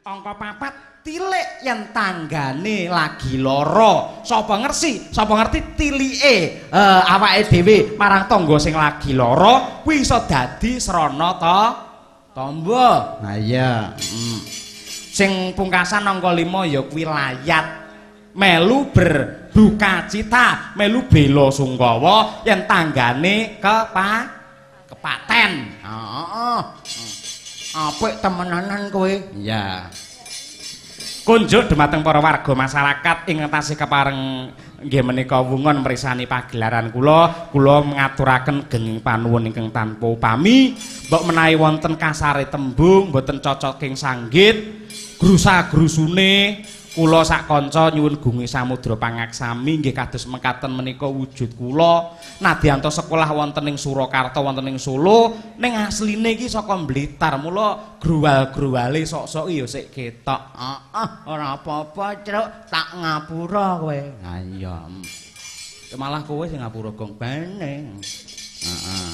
Angka 4 tilik yen tanggane lagi lara. Sapa ngerti? Sapa ngerti tilike awake dhewe marang tangga sing lagi lara kuwi iso dadi srana ta tamba. Ha iya. Sing pungkasan angka 5 ya kuwi layat. Melu berduka cita, melu bela sungkawa yen tanggane kepaten. Heeh. Apik temenanan kowe. Iya. Kunjuk dumateng para warga masyarakat ingkang tasih kepareng nggih menika wungon mrisani pagelaran kula, kula ngaturaken genging panuwun ingkang tanpa upami. Mbok menawi wonten kasare tembung mboten cocoking sanggit, grusa-grusune kula sak kanca nyuwun gunge samudra pangaksami nggih kados mekaten menika wujud kula. Nadyanto sekolah wonten ing Surakarta, wonten ing Solo, ning asline iki saka Blitar, mula gruwal-gruwale sok-sok ya sik ketok. Heeh, ora apa-apa, Truk, tak ngapura kowe. Ha iya. Malah kowe sing ngapura, Gong. Bene. Heeh.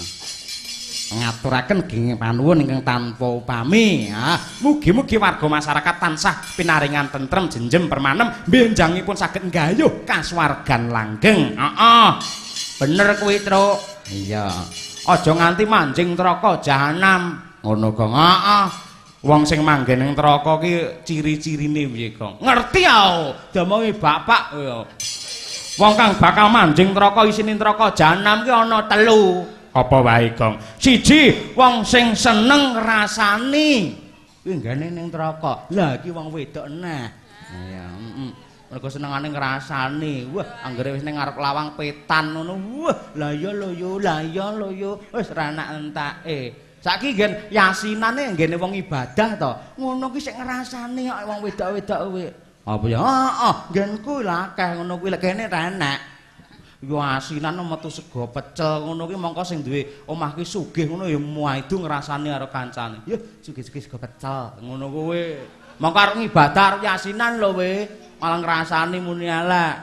Ngaturaken genging panuwun ingkang tanpa upami. Ah, mugi-mugi warga masyarakat tansah pinaringan tentrem, jenjem, permanem, benjangipun saged nggayuh kasuwargan langgeng. Heeh. Bener kuwi, Truk. Iya. Aja nganti manjing neraka jahanam. Ngono, Gong. Heeh. Wong sing manggen ning neraka ki ciri-cirine piye, Gong? Ngerti ya, diomongi bapak ya. Wong kang bakal manjing neraka isine neraka jahanam ki ana 3. Apa wae, Gong? Siji, wong sing seneng ngrasani kuwi nggene ning neraka. Lah iki wong wedok neh. Iya, heeh. Mergo senengane ngrasani. Wah, anggere wis ning ngarep lawang petan ngono. Wah, lah iya lho yo, lah iya lho yo. Wis ra enak entake. Saiki nggen yasinane nggene wong ibadah to. Ngono ki sik ngrasani kok wong wedok-wedok kuwi. Apa ya? Heeh, nggenku lha akeh ngono kuwi lek kene ra enak. Yo asinan metu sego pecel ngono ki mongko sing duwe omah ki sugih ngono ya maidu ngrasani karo kancane. Yo sugih-sugih sego pecel ngono kuwi. Mongko arep ngibadah arep yasinan lho we, malah ngrasani muni elek.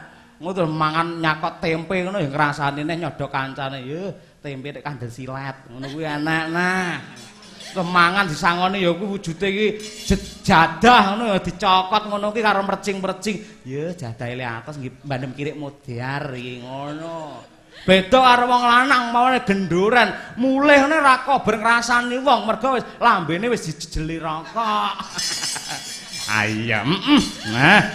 Ngono terus mangan nyakot tempe ngono ya ngrasani neh nyodok kancane. Yo tempe nek kandel silet ngono kuwi enak nah. Terus mangan disangoni ya kuwi wujude iki jadah ngono ya dicokot ngono kuwi karo mercing-mercing. Ya jadahe le atas nggih bandem kirik modar iki ngono. Beda karo wong lanang mawon genduren, mulih ngene ra kober ngrasani wong mergo wis lambene wis dijejeli rokok. Iya, heeh. Nah.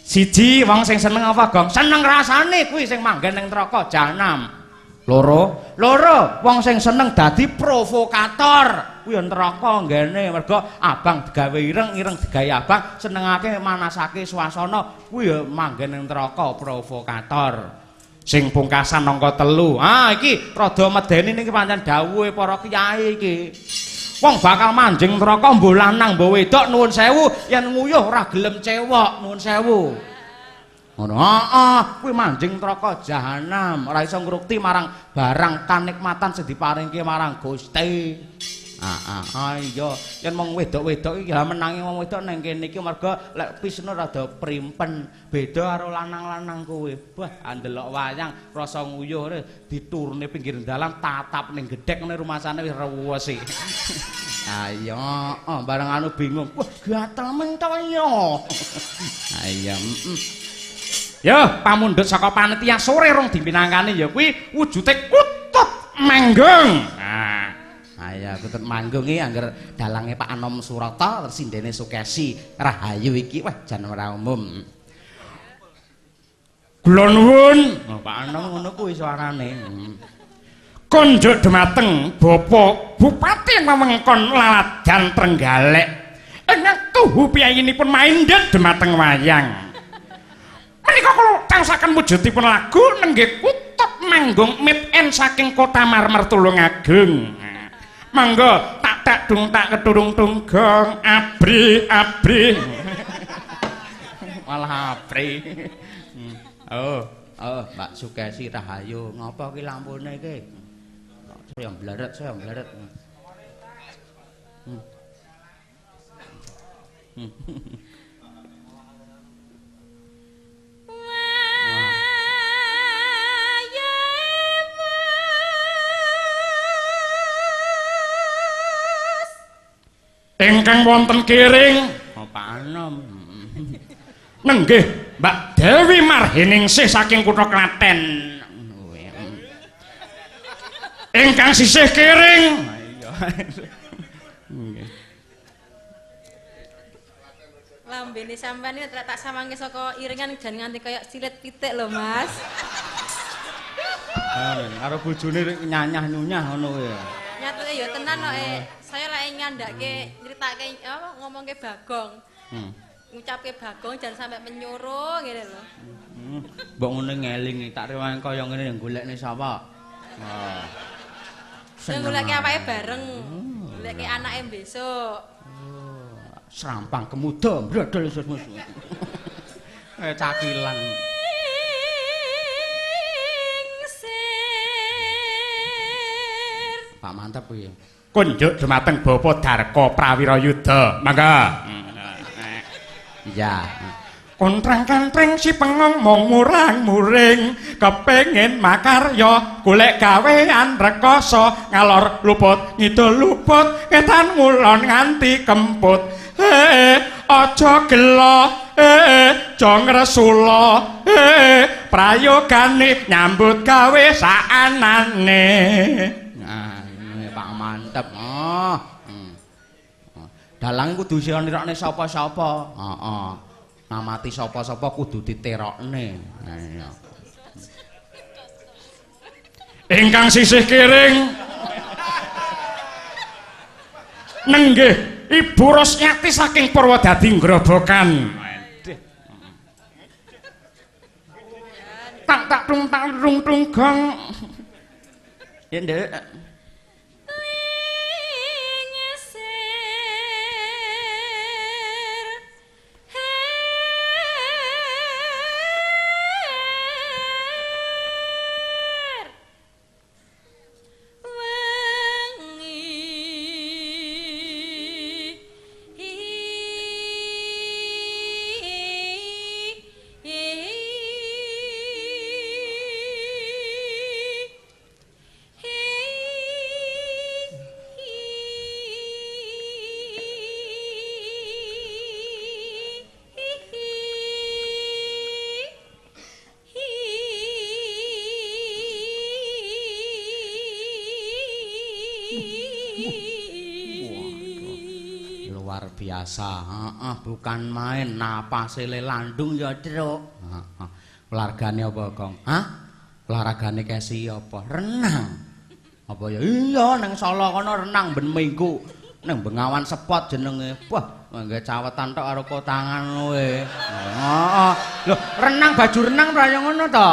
Siji wong sing seneng apa, Gong? Seneng ngrasani kuwi sing manggen ning neraka jahanam. Loro, loro wong sing seneng dadi provokator kuwi ya neraka nggene mergo abang digawe ireng, ireng digawe abang, senengake manasake suasana kuwi ya manggen ning neraka provokator. Sing pungkasan angka 3. Ah iki rada medeni niki pancen dawuhe para kiai iki. Wong bakal manjing neraka mbuh lanang mbuh wedok nuwun sewu yen nguyuh ora gelem cewok nuwun sewu. Ngono. Heeh, kuwi manjing neraka jahanam, ora iso ngrukti marang barang kanikmatan sing diparingke marang Gusti. Heeh, iya, yen wong wedok-wedok iki menangi wong wedok nang kene iki mergo lek pisne rada primpen, beda karo lanang-lanang kowe. Bah, andelok wayang rasa nguyuh diturne pinggir dalan tatap ning gedhek ngene rumasane wis rewesi. Ha iya, heeh, bareng anu bingung. Wah, gatel men to ya. Ha iya, heeh. Yo, pamundhut saka panitia sore rong dipinangkani ya kuwi wujude kutut manggung. Nah, iya kutut manggung iki angger dalange Pak Anom Surata sindene Sukesi Rahayu iki wah jan ora umum. Kula nuwun. Oh, Pak Anom ngono kuwi suarane. Kunjuk dumateng Bapak Bupati wewengkon Laladan Trenggalek. Ingkang tuhu piyayinipun maindhet dumateng wayang. Menika kula caosaken wujudipun lagu nenggih kutut manggung mid end saking Kota Marmer Tulungagung. Monggo tak tak dung tak keturung tunggong abri abri. Malah abri. Oh, oh Mbak Sukesi Rahayu, ngopo ki lampune iki? Saya bleret, saya bleret. Ingkang wonten kiring Pak Anom. Nenggih Mbak Dewi Marheningsih saking kutha Klaten. Ingkang sisih kiring. Iya. Nggih. Lambene sampean iki tak sawangke saka iringan jan nganti kaya silit pitik lho, Mas. Karo bojone nyanyah-nyunyah ngono kuwi. Nyatane ya tenan kok. Saya lek ngandhake nyritake apa ngomongke Bagong. Ngucapke Bagong jan sampe menyuruh ngene lho. Mbok ngene ngelingi tak rewangi kaya ngene golekne sapa? Oh. Sing goleke awake bareng. Goleke anake besok. Serampang kemuda brodol sus-mus. Cakilan. Pak mantep kuwi. Kunjuk dumateng Bapak Darko Prawirayuda. Mangga. Iya. Kontrang-kantreng si pengomong murang-muring kepengin makarya golek gawean rekoso ngalor luput ngidul luput ngetan ngulon nganti kemput. Aja gelo, aja ngresula, prayogane nyambut gawe saanane. Nah, ini Pak mantep. Oh. Dalang kudu isih nirokne sapa-sapa. Heeh. Ngamati sapa-sapa kudu diterokne. Iya. Ingkang sisih kiring nenggih Ibu Rosnyati saking Purwodadi Grobogan. Tak tak tung tak tung tung gong. Ya nduk. Luar biasa, heeh, bukan main napase le landung ya, Truk. Heeh. Olahragane apa, Kong? Hah? Olahragane kesi apa? Renang. Apa ya? Iya, nang Solo kono renang ben minggu. Nang Bengawan Spot jenenge. Wah, nggae cawetan tok karo kotangan kowe. Heeh. Lho, renang baju renang ora ya ngono to?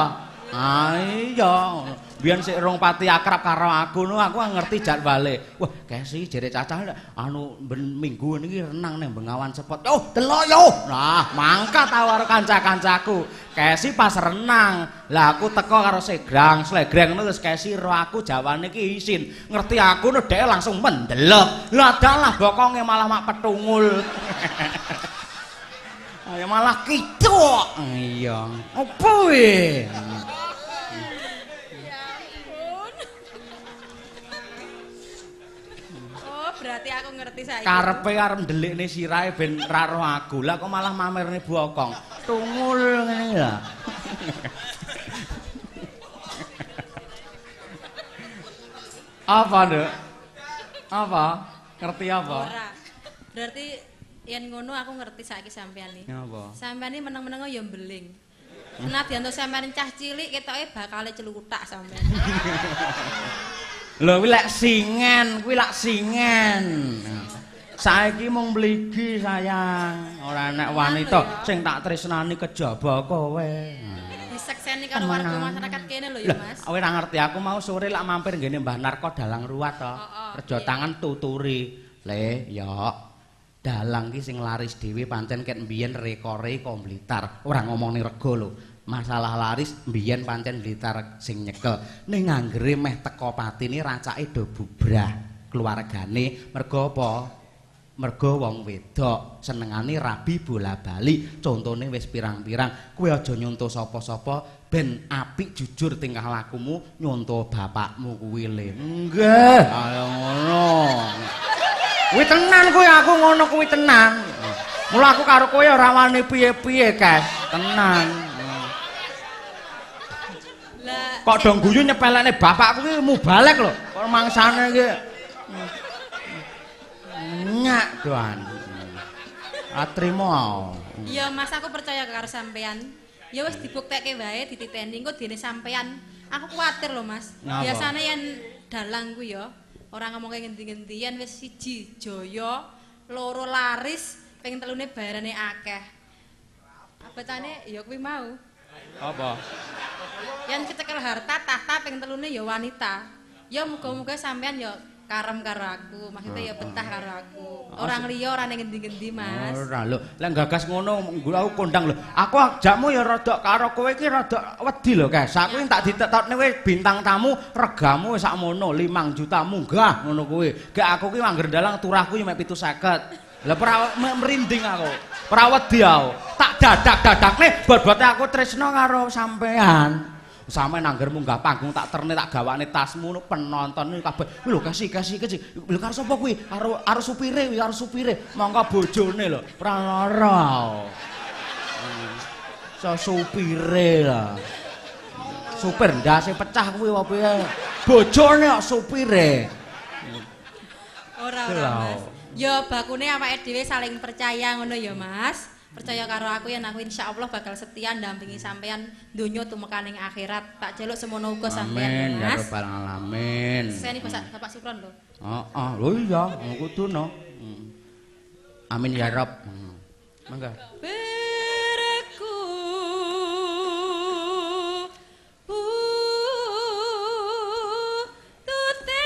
Ah iya. Biyen sik rong pati akrab karo aku nu aku ngerti jadwale. Wah, kesi jere cacah anu ben minggu niki renang ning Bengawan Spot. Yo, delok yo. Nah, mangkat aku karo kanca-kancaku. Kesi pas renang. Lah aku teko karo segrang, slegreng ngono terus kesi ro aku jawane iki isin. Ngerti aku nu dhek langsung mendelok. Lah dalah bokonge malah mak petungul. Ayo malah kicuk. Iya. Opo we? Berarti aku ngerti saiki. Karepe arep ndelikne sirahe ben ra roh aku. Lah kok malah mamerne bokong. Tungul ngene ya. Apa, Nduk? Apa? Ngerti apa? Ora. Berarti yen ngono aku ngerti saiki sampean iki. Apa? Sampean iki meneng-meneng ya mbeling. Senadyan to sampean cah cilik ketoke bakale celutak sampean. Lho kuwi lek singen, kuwi lak singen. Saiki mung mligi sayang, ora enek wanita sing tak tresnani kejaba kowe. Disekseni karo warga masyarakat kene lho ya, Mas. Kowe ora ngerti aku mau sore lak mampir nggene Mbah Narko dalang ruwat to. Reja tangan tuturi. Le, yo. Dalang ki sing laris dhewe pancen ket mbiyen rekore ko Blitar. Ora ngomongne rega lho. Masalah laris mbiyen pancen Blitar sing nyekel. Ning anggere meh teko patine racake do bubrah keluargane. Mergo apa? Mergo wong wedok senengane rabi bola-bali. Contone wis pirang-pirang. Kowe aja nyonto sapa-sapa, ben apik jujur tingkah lakumu nyonto bapakmu kuwi le. Nggih, ayo ngono. Kuwi tenan kuwi aku ngono kuwi tenan. Mula aku karo kowe ora wani piye-piye, Kes. Tenan. Lah Kok dong guyu nyepelekne bapakku ki mubalek lho. Kok mangsane iki nyak doan. Atrimo. Iya Mas, aku percaya karo sampean. Ya wis dibuktekke wae, dititeni engko dene sampean. Aku kuwatir lho Mas. Ngapa? Biasane yen dalang ku ya ora ngomongke ngendi-ngendi yen wis siji jaya, loro laris, ping telune bayarane akeh. Abetane ya kuwi mau. Apa? Yen kecekel harta tahta ping telune ya wanita. Ya muga-muga sampean ya karem karo aku, maksudnya ya betah karo aku. Orang liya ora ning ngendi-ngendi Mas. Ora lho, lek gagas ngono aku kondang lho. Aku ajakmu ya rada karo kowe iki rada wedi lho, Kes. Aku tak ditetokne kowe bintang tamu, regamu wis sakmono 5 juta munggah ngono kuwi. Gek aku ki angger ndalang turahku ya mek 750. Lah ora merinding aku. Ora wedi aku. Tak dadak-dadakne bobote aku tresno karo sampean. Sampeyan angger munggah panggung tak terne tak gawane tasmu ngono penonton iki kabeh. Kuwi lho kasih kasih kasih. Lho karo sapa kuwi? Karo karo supire kuwi, karo supire. Mongko bojone lho. Ora lara. So supire lah. Supir ndase pecah kuwi apa piye? Bojone kok supire. Ora ora Mas. Ya bakune awake dhewe saling percaya ngono ya Mas. Percaya karo aku yen aku insyaallah bakal setia ndampingi sampean donya tumekaning akhirat. Tak jeluk semono uga sampean Amin ya Mas. rabbal alamin. Seni Bapak Bapak Sukron lho. Heeh, lho iya, kudu no. Amin ya Rabb. Mangga. Berku tute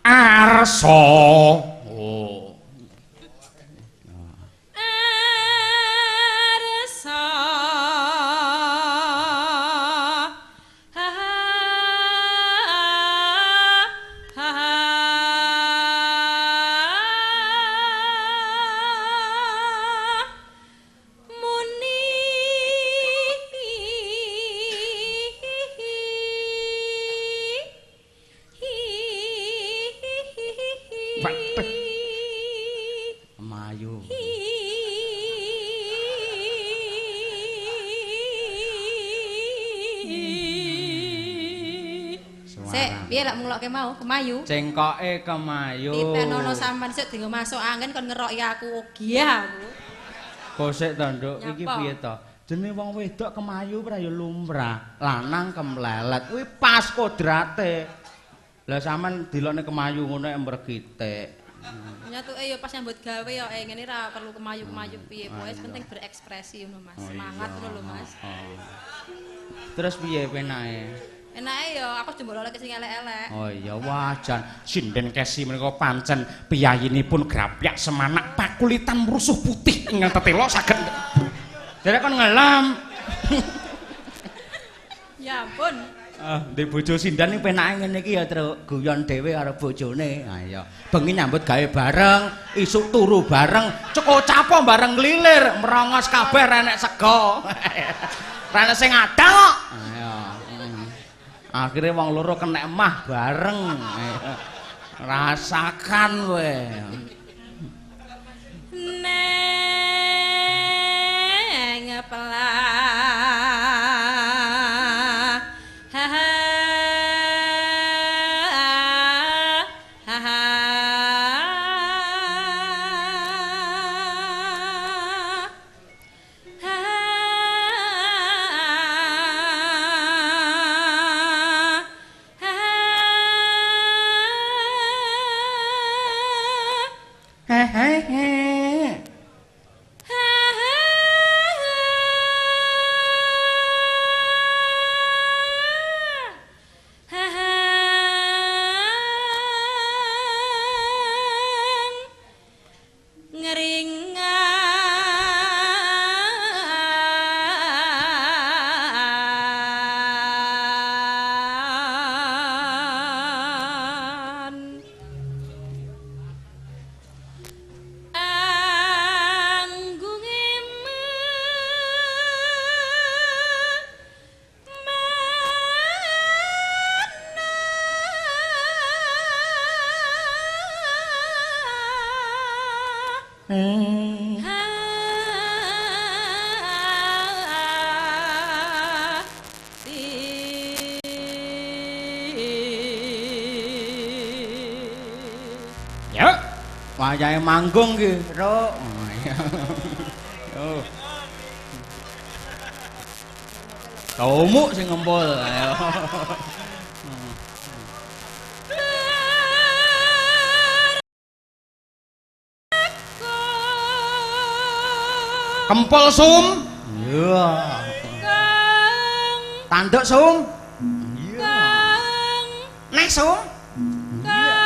Arsa. Oh. Arsa ha ha ha muni Waduh. Mayu. Sik, piye lek mulokke mau kemayu? Cengkoke kemayu. Titenono sampean sik dienggo masuk angin kon ngeroki aku ogiah aku. Kosek to, Nduk. Iki Nyapa? piye to? Jenenge wong wedok kemayu ora ya lumrah, lanang kemlelet. Kuwi pas kodrate. Lah sampean dilokne kemayu ngono nek mregitik. Nyatuke ya pas nyambut gawe ya ngene ra perlu kemayu-kemayu piye, pokoke penting berekspresi ngono Mas. Oh, Semangat iya. ngono lho Mas. Oh. Terus piye penake? Enake ya aku jembolole sing elek-elek. Oh iya wah jan Sinden Kesi menika pancen piyayinipun grapyak semanak pakulitan mrusuh putih ingkang tetela saged Derek kon ngelem. Ya ampun. Ah, ndek bojo sinden iki penake ngene iki ya Truk, guyon dhewe karo bojone. Ha iya. Bengi nyambut gawe bareng, isuk turu bareng, ceko capo bareng nglilir, merongos kabeh ra enek sego. Ra enek sing adang kok. Ha iya. Akhire wong loro kenek mah bareng. Rasakan kowe. Neng pelah ha ha ha ha ha Hehehe. Ya. Wayahe manggung ki, Ruk. Yo. Tomuk sing ngempul. Ayo. Kempul sum. Iya. Tanduk sum. Iya. Neh sum. Iya.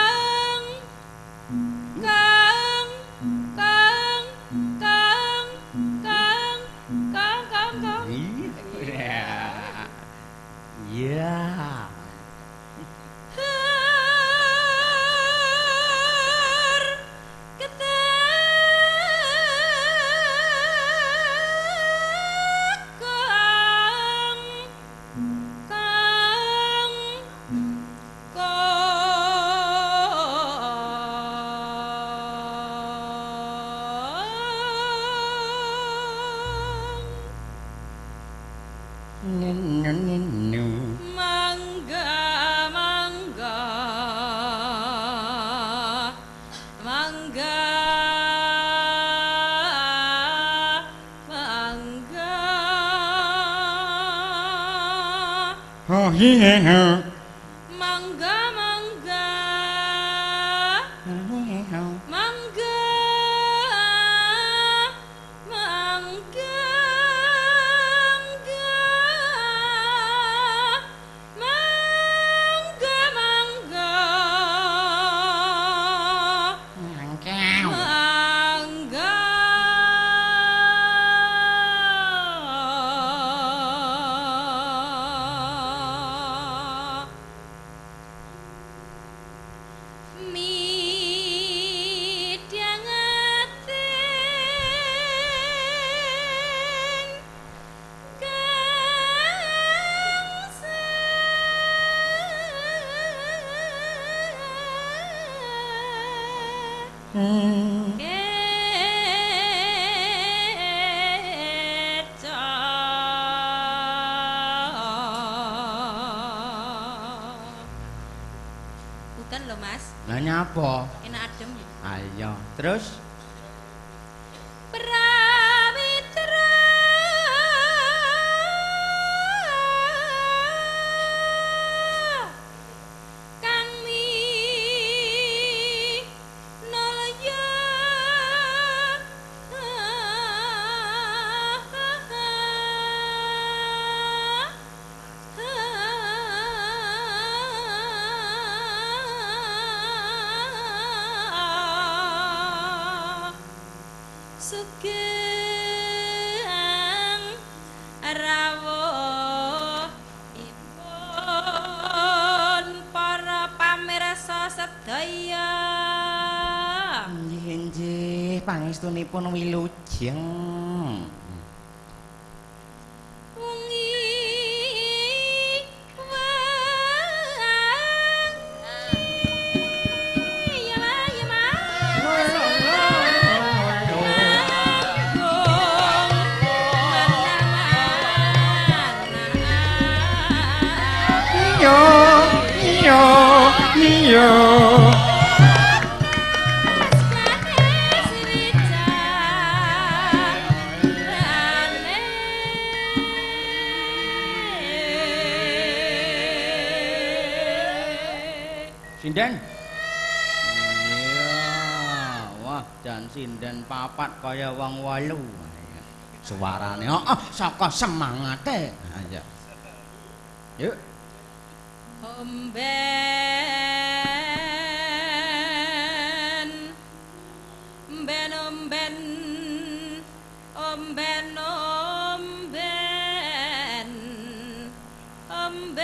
Mangga mangga mangga mangga. Oh iya. Mangga mangga mangga mangga mangga mangga mangga mangga. Midhangating kang keca. Udan lho Mas, Lah nyapa? enak adem ya. Ayo, terus Prawitra kang minulya sugeng rawuhipun para pamirsa sedaya. Nggih, nggih, pangestunipun wilujeng. Wengi wangi ya Ma, ya Mas. Manggung mana-mana. Iya, iya, iya. Sinden. Iya, wah, jan sinden papat kaya wong 8. Suarane heeh saka semangate. Ayo. Yuk. Omben ben omben omben omben omben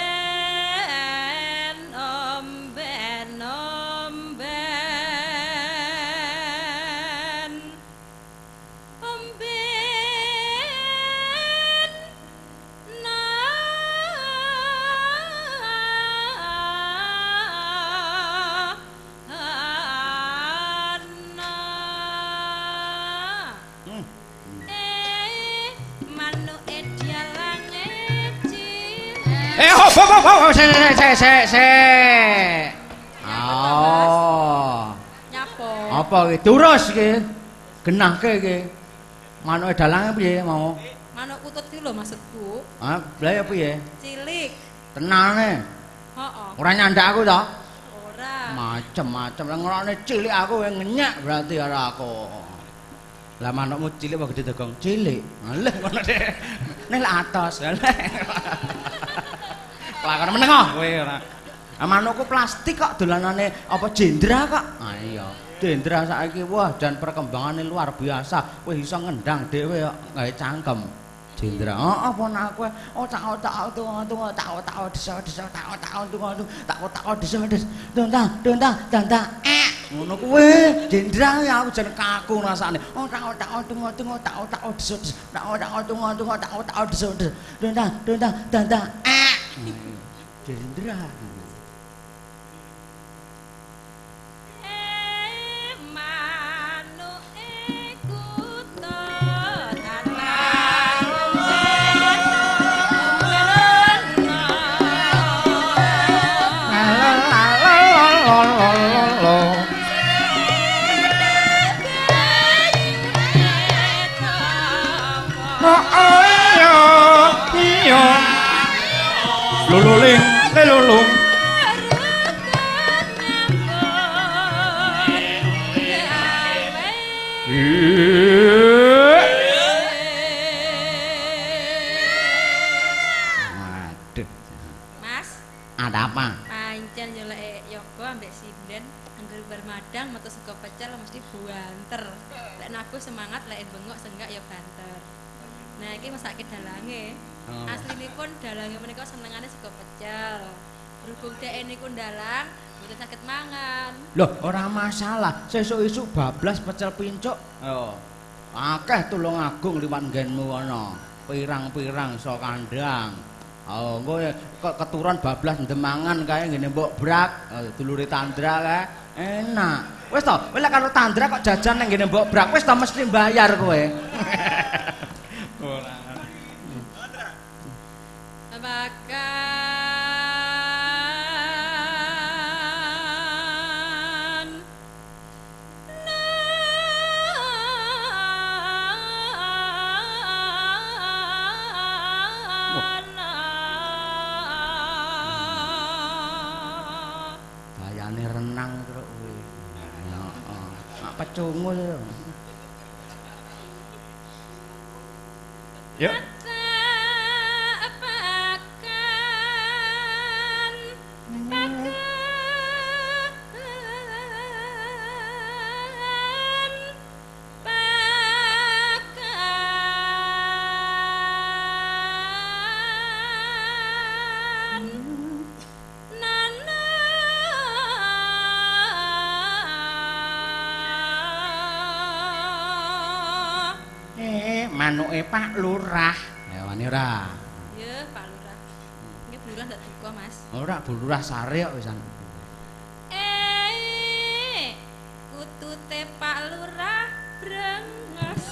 omben omben omben na Oh, sik sik sik sik. Oh. Nyapa? Apa iki? Durus iki. Genahke iki. Manuke dalange piye mau? Manuk kutut iki lho maksudku. Ha, lha ya piye? Cilik. Tenane. Heeh. Ora nyandak aku to? Ora. Macem-macem lha ngrokne cilik aku ngenyek berarti karo aku. Lah manukmu cilik apa gedhe to, Gong? Cilik. Lha ngono dhek. Nek lak atos. Lakon meneng kowe ora. Ah manukku plastik kok dolanane apa jendra kok. Ah iya. Jendra saiki wah jan perkembangane luar biasa. Kowe iso ngendang dhewe kok gawe cangkem. Jendra. Heeh apa nak kowe otak-otak tungo-tungo tak-otak desa-desa tak-otak tungo-tungo tak-otak desa-desa. Dontang dontang dantang. Ngono kuwi jendra ya aku jan kaku rasane. Otak-otak tungo-tungo tak-otak desa-desa tak-otak tungo-tungo tak-otak desa-desa. Dontang dontang dantang. Jendra. Lululing lelulung. Waduh. Mas, ada apa? Pancen yo lek yoga ambek sinden angger bar madang metu sego pecel mesti buanter. Lek nabuh semangat, lek bengok senggak ya banter. Nah, iki mesake dalange. Oh. Aslinipun dalange menika senengane sego pecel. Berhubung dhek niku ndalang, mboten saged mangan. Loh, ora masalah. Sesuk isuk bablas pecel pincuk. Yo. Akeh Tulungagung liwat nggenmu ana. Pirang-pirang iso kandhang. Oh, engko kok keturun bablas ndemangan kae ngene mbok brak, dulure Tandra kae. Enak. Wis to, kowe lek karo Tandra kok jajan nang ngene mbok brak, wis to mesti bayar kowe. Ora. Makan Bayane renang terus kuwi. Heeh. Mak pecungul. Yuk. Manuke Pak Lurah. Ya wani ora? Ya, Pak Lurah. Nggih Bu Lurah ndak duka, Mas. Ora, Bu Lurah sare kok wisan. Kutute Pak Lurah brengos.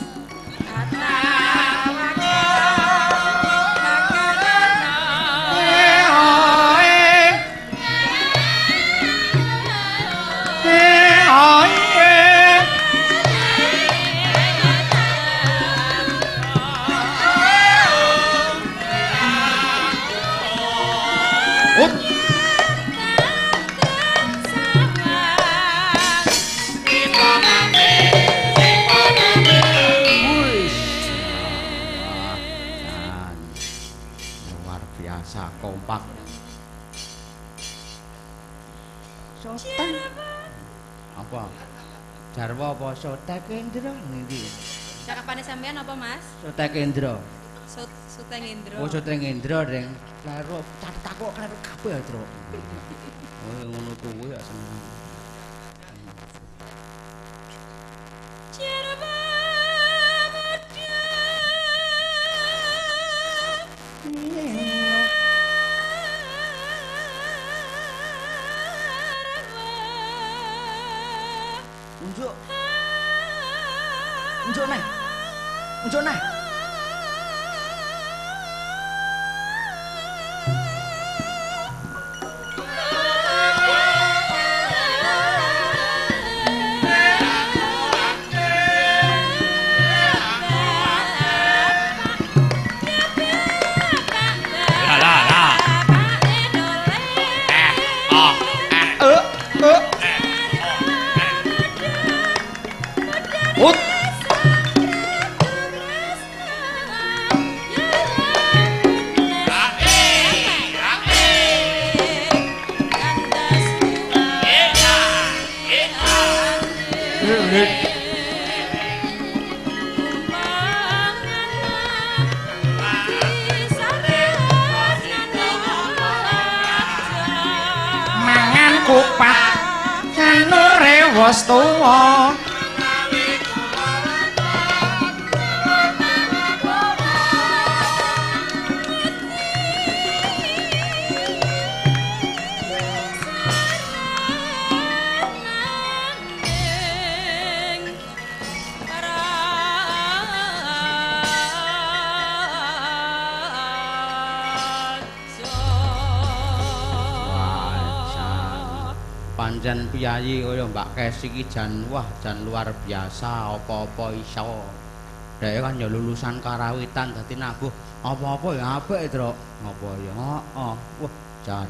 Kompak. Sotek. Apa? Jarwo apa Sotek Indra ngendi? Cakepane sampean apa, Mas? Sotek Indra. Soteng Indra. Oh, Soteng Indra, Deng. Kleru catet aku kleru kabeh, Tru. Oh, ngono kuwi ya seneng. Unjuk. Unjuk neh. Unjuk neh. Mangan kupat janure wis tuwa. Pancen piyayi kaya Mbak Kesi iki jan wah jan luar biasa, apa-apa iso. Dhek kan ya lulusan karawitan dadi nabuh apa-apa ya apik, Truk. Apa ya? Heeh. Wah, jan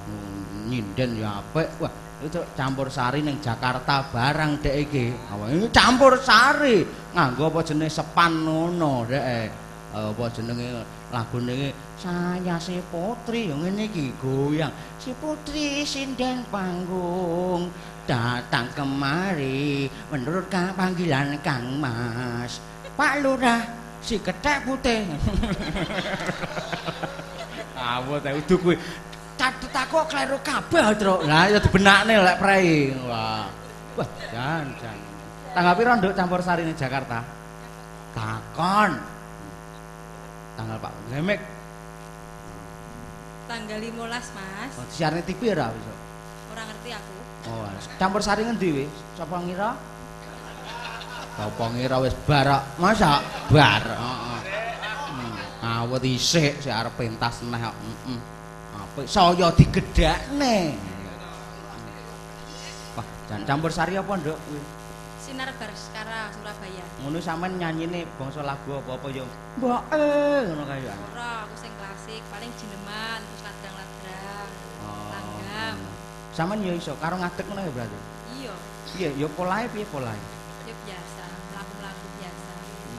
nyinden ya apik. Wah, itu campur sari ning Jakarta barang dhek iki. Apa campur sari nganggo apa jenenge sepan ngono dhek. Apa jenenge lagune iki saya si putri ya ngene iki goyang si putri sinden panggung datang kemari menurut panggilan Kang Mas Pak Lurah si kethek putih. Awut ae udu kuwi cathet aku kleru kabeh, Truk. Lah ya dibenakne lek prei. Wah. Wah, jan jan. Tanggal piro nduk campur sari ning Jakarta? Takon. Tanggal Pak Lemek. Tanggal 15, Mas. Oh, disiarne TV ora besok? Ora ngerti aku. Oh, campur sari ngendi wis? Sapa ngira? Sapa ngira wis bar kok. Masa bar. Heeh. Awet isik sik arep pentas neh kok. Heeh. Apik saya digedhakne. Wah, jan campur sari apa, Nduk kuwi? Sinar Baskara Surabaya. Ngono sampean nyanyine bangsa lagu apa-apa ya? Mboke ngono kae ya. Ora, aku sing klasik, paling jineman, terus ladrang-ladrang. Oh. Langgam. Sampean ya iso karo ngadeg ngono ya berarti. Iya. Piye ya polahe piye polahe? Ya biasa, mlaku-mlaku biasa.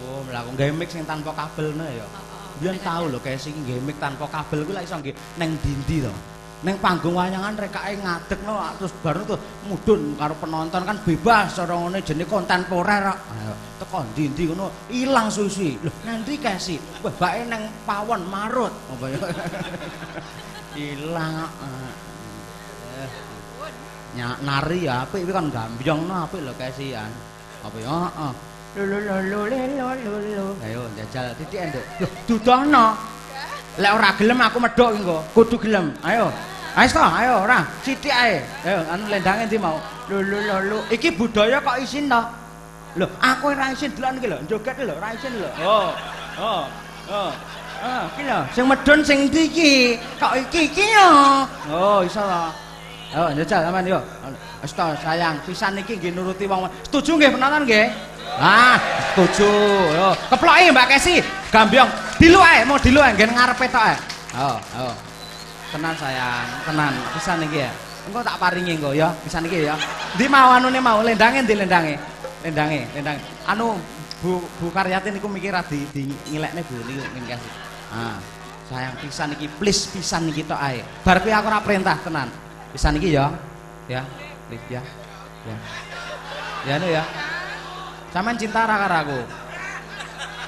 Oh, mlaku gawe mic sing tanpa kabel ngono ya. Heeh. Biyen tau lho kae sing gawe mic tanpa kabel kuwi lak iso nggih neng ndi-ndi to. Neng panggung wayangan rekake ngadeg no terus baru tuh mudhun karo penonton kan bebas cara ngene jenenge kontemporer kok. Ayo teko ndi-ndi ngono ilang suwi-suwi. Lho nanti Kesi, wah bake neng pawon marut apa ya. Ilang. Nyak nari ya apik kuwi kan gambyong no apik lho Kesi ya. Apa ya? Heeh. Lho lho lho lho lho lho. Ayo njajal titik nduk. Lho dudohno. Lek ora gelem aku medhok engko. Kudu gelem. Ayo. Ayo to, ayo ora, sithik ae. Ayo anu lendange ndi mau? Lho lho lho lho. Iki budaya kok isin to? Lho, aku ora isin delok iki lho, joget lho, ora isin lho. Oh. Oh. Oh. Ah, iki lho, sing medhun sing ndi iki? Kok iki iki yo. Oh, iso to. Ayo njajal sampean yo. Wis to, sayang, pisan iki nggih nuruti wong. Setuju nggih penonton nggih? Ah, setuju. Yo, keploki Mbak Kesi, gambyong. Dilu ae, mau dilu ae nggen ngarepe tok ae. Oh, oh. Tenan sayang, tenan. Pisan iki ya. Engko tak paringi engko ya, pisan iki ya. Ndi mau anune mau lendange ndi lendange? Lendange, lendange. Anu Bu Bu Karyati niku mikir ra di ngilekne Bu niku ngene kasih. Ah, sayang pisan iki, please pisan iki tok ae. Bar kuwi aku ora perintah tenan. Pisan iki ya. Ya, please ya. Ya. Ya anu ya. Sampeyan cinta ra karo aku?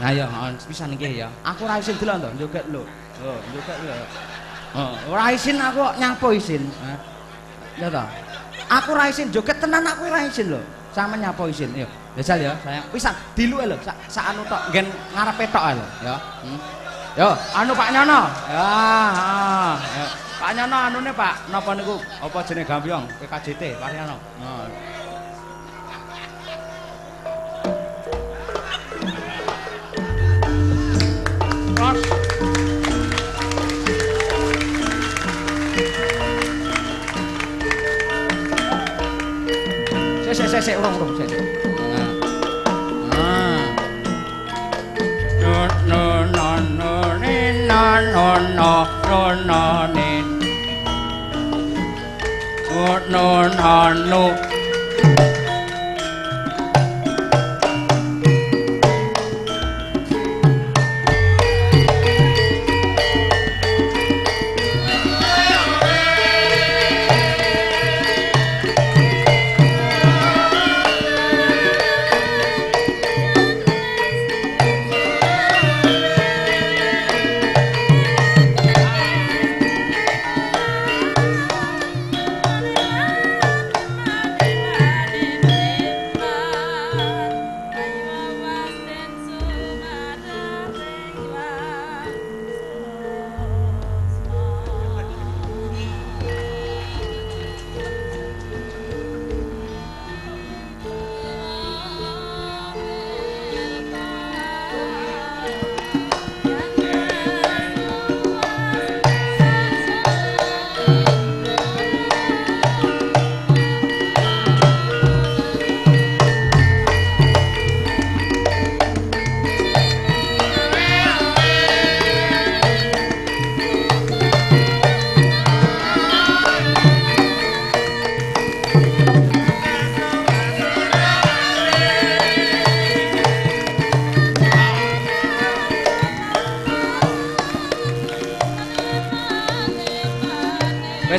Nah ya, pisan iki ya. Aku ora isin delok to, joget lho. Oh, joget lho. Oh, ora isin aku kok nyapo isin. Hah? Ya ta. Aku ora isin joget tenan aku ora isin lho. Sampeyan nyapo isin. Yo, jajal ya, sayang. Pisan diluke lho, sak sak anu tok, nggen ngarepe tok ae lho, ya. Yo, anu Pak Nyono. Ya, heeh. Ya. Pak Nyono anune Pak, napa niku? Apa jenenge gambyong? PKJT, Pak Nyono. Heeh. Sik sik sik urung sik. Ah. No no no no ni no no no no no ni. No no no no.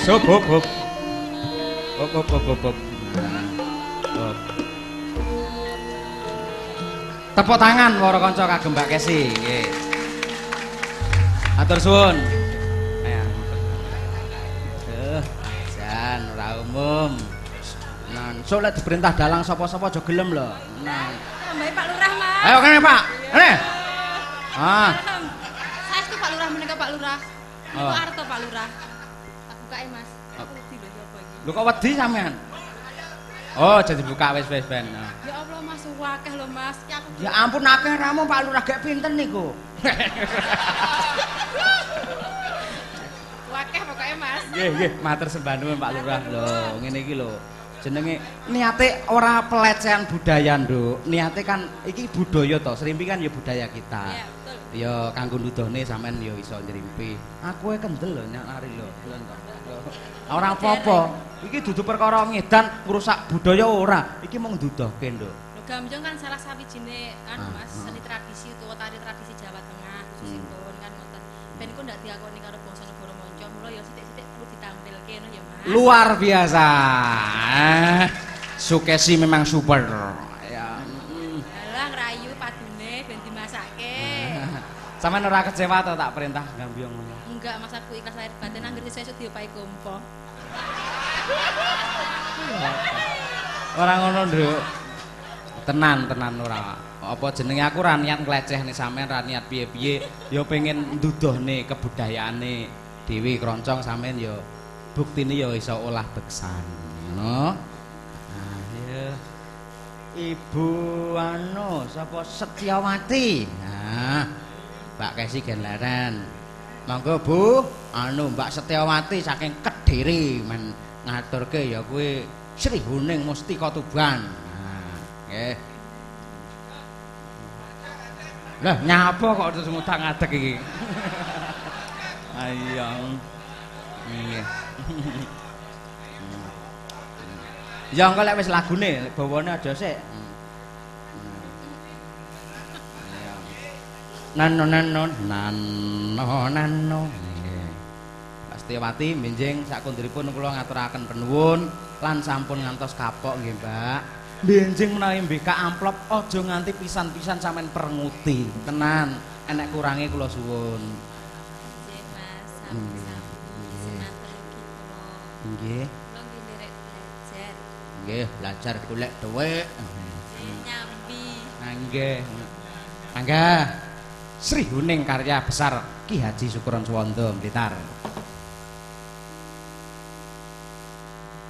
Wis hop hop hop. Hop hop hop hop hop. Hop. Tepuk tangan para kanca kagem Mbak Kesi nggih. Atur suwun. Ayo. Jan ora umum. Nah, sok lek diperintah dalang sapa-sapa aja gelem lho. Nah. Tambahi Pak Lurah, Mas. Ayo kene, Pak. Kene. Ah. Saestu Pak Lurah menika Pak Lurah. Niku Oh. arto Pak Lurah. Tak bukake, Mas. Aku wedi lho ya apa iki. Lho kok wedi sampean? Oh, jadi buka wis wis ben. Ya Allah, Mas, akeh lho, Mas. Ki aku Ya ampun akeh ramu Pak Lurah gek pinten niku. Akeh pokoke, Mas. Nggih, nggih, matur sembah nuwun Pak Lurah. Lho, ngene iki lho. Jenenge niate ora pelecehan budaya, Nduk. Niate kan iki budaya to, srimpi kan ya budaya kita. Iya, betul. Ya kanggo nuduhne sampean ya iso nyrimpi. Aku e kendel lho nyak lari lho. Lho to. Ora apa-apa. Iki dudu perkara ngedan ngrusak budaya ora. Iki mung nduduhke, Nduk. Lho gambyong kan salah sawijine anu Mas, seni tradisi utawa tari tradisi Jawa Tengah khususipun kan ngoten. Ben ku ndak diakoni karo bangsa negara manca, mula ya sithik-sithik perlu ditampilke ngono ya, Mas. Luar biasa. Sukesi memang super. Ya. Alah ngrayu padune ben dimasake. Sampeyan ora kecewa to tak perintah gambyong ngono? Enggak, Mas, aku ikhlas lahir batin anggere sesuk diopahi kompo. Ora ngono, Nduk. Tenan, tenan ora. Apa jenenge aku ora niat nglecehne sampean, ora niat piye-piye, ya pengen nduduhne kebudayaane dhewe kroncong sampean ya buktine ya iso olah beksan. Ngono. Nah, ya. Ibu anu sapa Setiawati. Nah, Mbak Kesi gen leren. Monggo Bu, anu Mbak Setiawati saking Kediri men ngaturke ya kuwi Sri Huning Mustika Tuban. Nah, nggih. Lah nyapa kok terus ngutang ngadeg iki? Ayo. Nggih. Ya engko lek wis lagune, bawane aja sik. Nano nano nano nano. Nggih. Mbak Setiawati benjing sakunduripun kula ngaturaken penuwun lan sampun ngantos kapok nggih, Mbak. Benjing menawi mbikak amplop aja nganti pisan-pisan sampean prenguti. Tenan, enek kurange kula suwun. Nggih, Mas, sami-sami. Semanten ugi kula. Nggih. Kula nggih nderek belajar. Nggih, belajar golek dhuwit. Nggih, nyambi. Nggih. Mangga. Sri Huning karya besar Ki Haji Sukron Suwondo Blitar.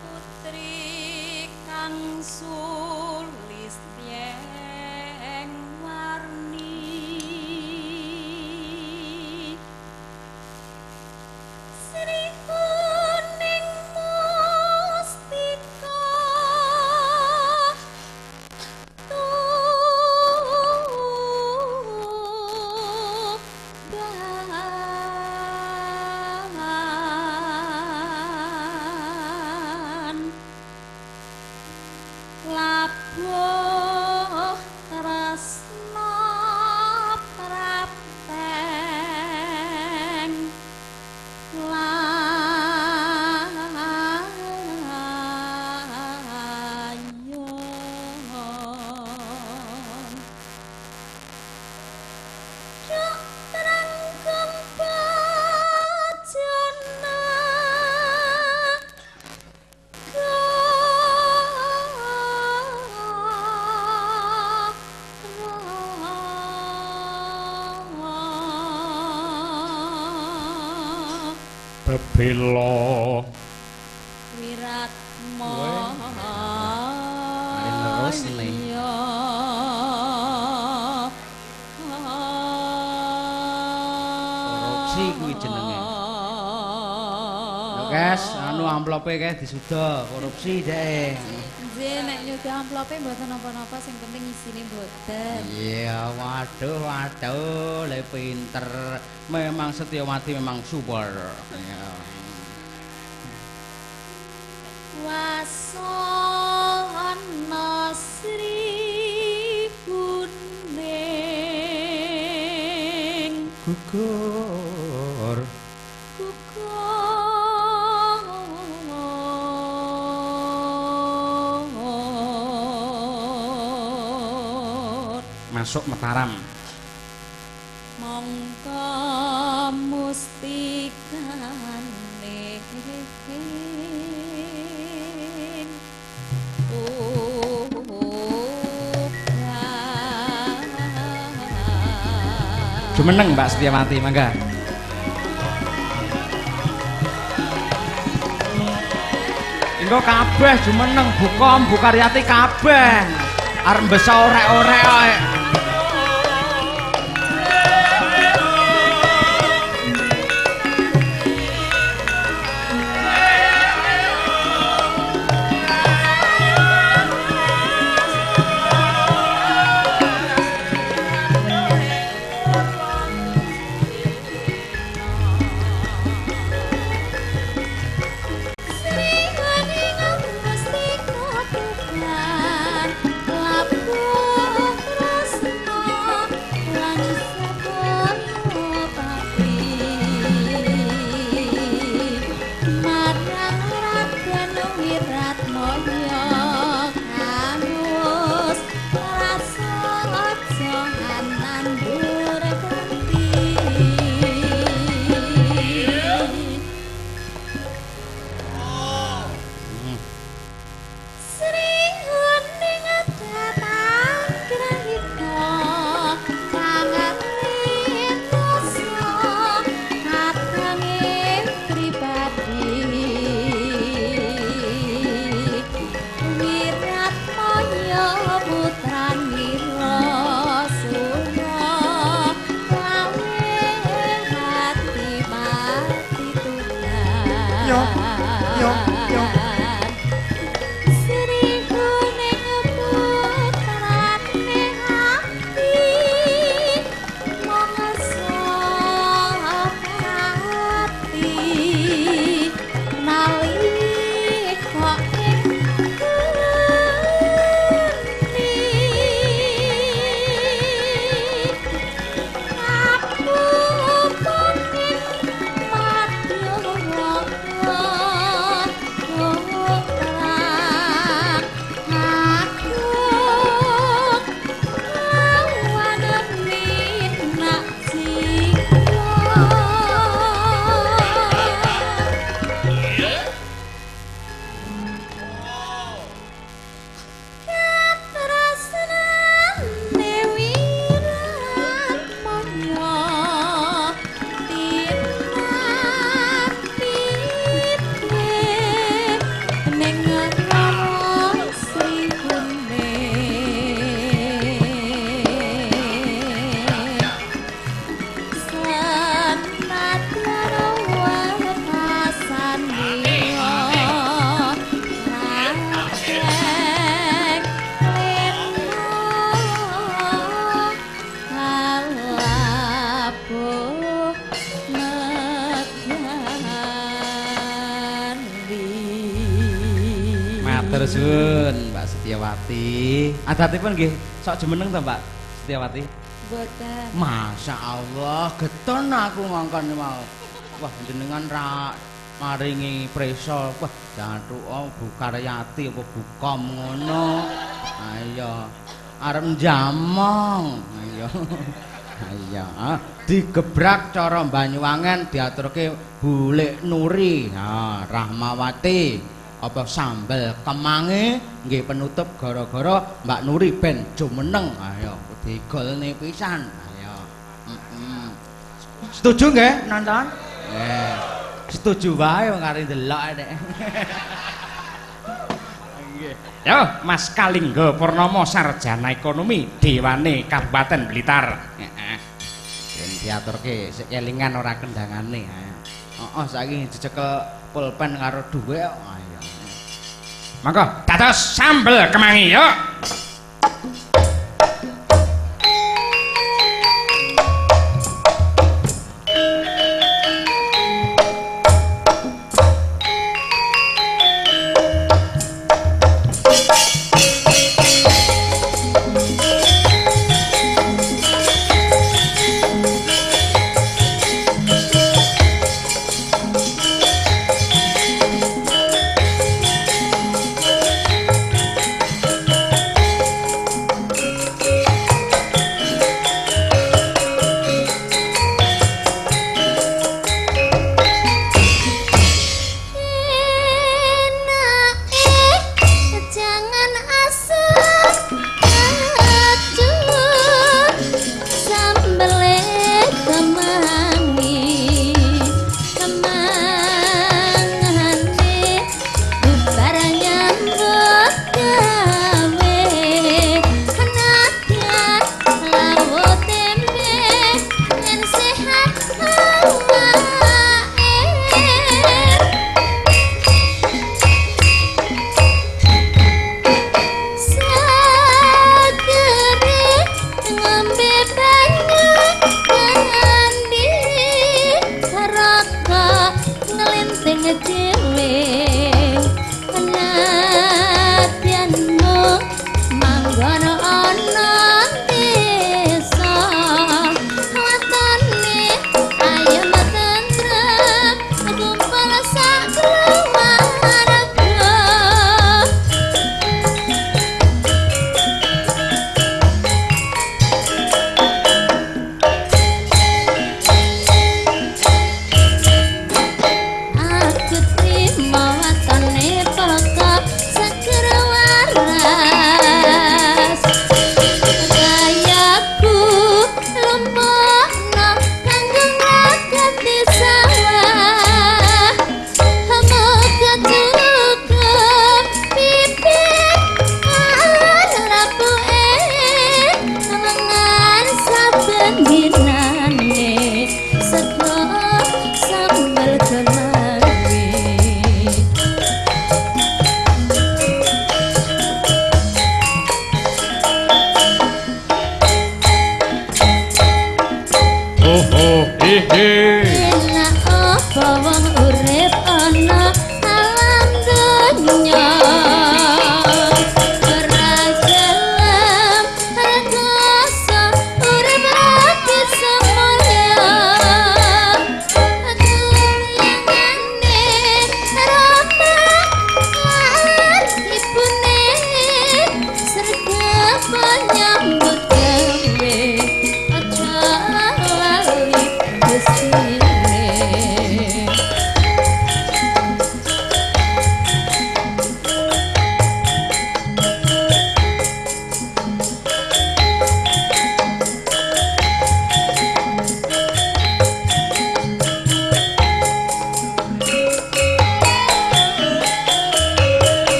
Putri kang sulis yeng warni Sri Huning Mustika Tuban labuh tresna prapeng layon Duk terangkum bajana Bebela Wiratmo Mari terus nih. Korupsi kuwi jenenge. Lho Kes, anu amplope kes disuda korupsi dhek. Nggih, nek nyuda amplope mboten napa-napa, sing penting isine mboten. Iya, waduh, waduh, le pinter. Memang Setiawati memang super. Iya. Wasana Sri Huning Gugur. Gugur Masuk Mataram. Mongko mustikane Jumeneng Mbak Setiawati mangga. Engko kabeh jumeneng bukom Bu Karyati kabeh. Arep mbesa orek-orek ae. Matur suwun Mbak Setiawati. Adatipun nggih sok jumeneng to Mbak Setiawati? Mboten. Masya Allah, geton aku ngongkon mau. Wah, jenengan ra maringi preso. Wah, jathuka Bu Karyati apa Bukom ngono. Ayo, arep njamong. Ayo. Ayo, digebrak cara Banyuwangen diaturke Bulik Nuri. Ha, Rahmawati. Apa sambel kemange nggih penutup gara-gara Mbak Nuri ben jumeneng. Ayo digolne pisan. Ayo. Setuju nggih nonton? Nggih. Setuju wae wong kari ndelok nek. Nggih. Yo Mas Kalingga Purnomo sarjana ekonomi Dewane Kabupaten Blitar. Heeh. Ben diaturke sik kelingan ora kendangane. Heeh, saiki dicekel pulpen karo dhuwit kok. Ayo. Monggo dados sambel kemangi yo.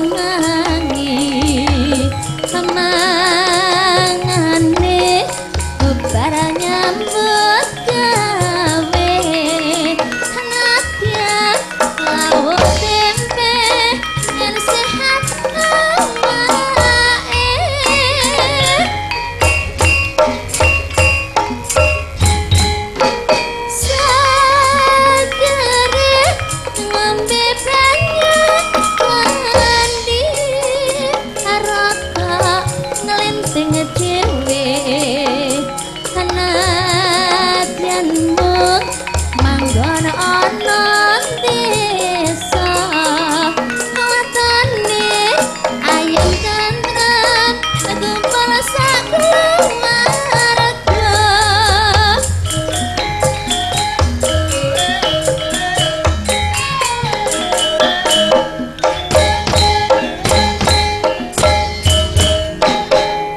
kemangi pemangane bubar nyambut gawe nadyan lawuh tempe yen sehat awake. Sagere ngombe banyu mandi rokok nglinting dhewe nadyan mung manggon ana desa watone ayem tentrem kumpul sak keluarga.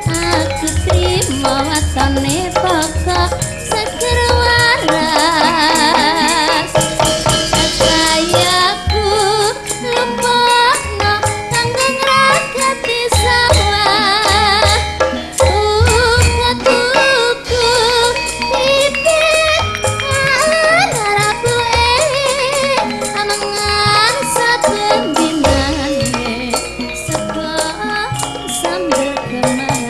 Aku trimo watone pokok seger waras kayaku lumpukno kanggo ngragati sawah uga tuku bibit rapuke mangan saben dinane sego sambel kemangi.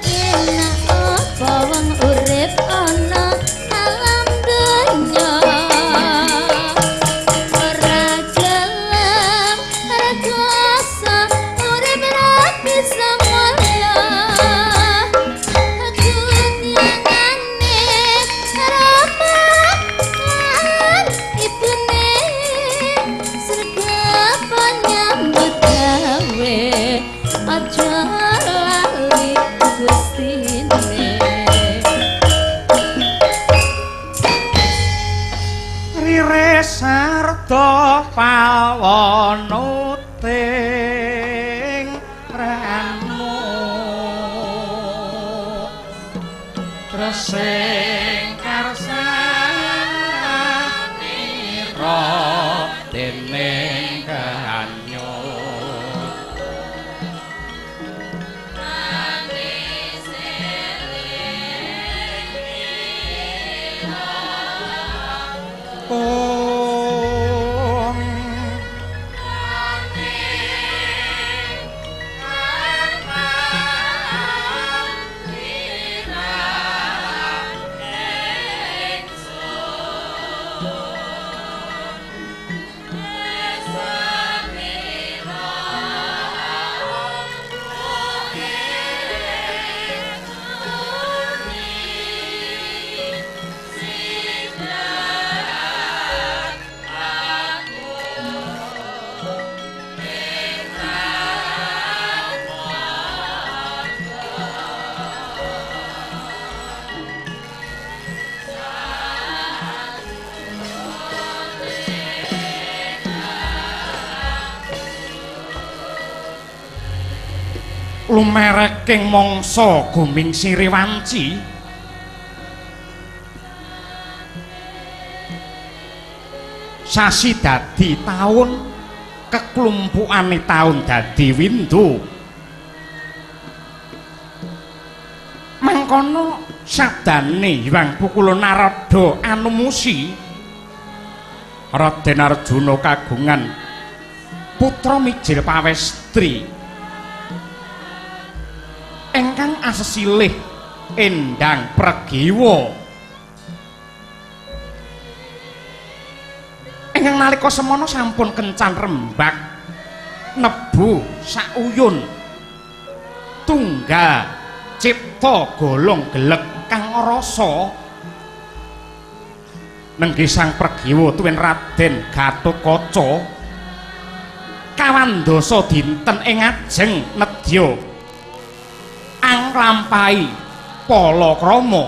Enak apa wong urip ana alam donya ora gelem rekoso urip ra bisa mulya kunyangane rama lan ibune sregep nyambut gawe aja lali gustine. Rire sarta pawonuting ramu tresing karsanira dening kanyut. Kung Lumereking mangsa guming siriwanci sasi dadi taun keklumpukane taun dadi windu mangkono sabdane Hyang Pukula Narada anumusi Raden Arjuna kagungan putra mijil pawestri ingkang asesilih Endang Pregiwa ingkang nalika semono sampun kencan rembak nebu sauyun tunggal cipta golong gelek kang rasa nenggih Sang Pregiwa tuwin Raden Gatotkaca kawandasa dinten ing ajeng nedya anglampahi palakrama.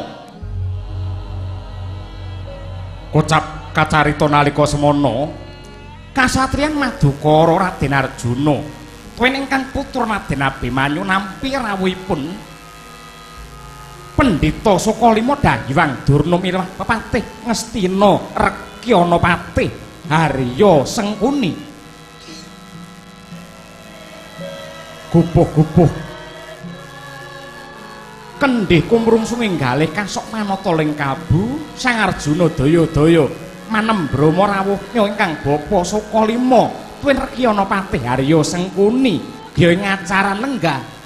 Kocap kacarita nalika semana kasatriyan Madukara Raden Arjuna Tuwin ingkang putra Raden Abimanyu nampi rawuhipun Pendhita Sukalima Dahyang Durna miwah pepatih Ngastina Rekyana Patih Harya Sengkuni. Gupuh-gupuh kendhih kumrungsung ing galih kasok manata ling kalbu Sang Arjuna daya-daya manembrama rawuhnya ingkang bapa Sukalima tuwin Rekyana Patih Harya Sengkuni gya ing acara lenggah.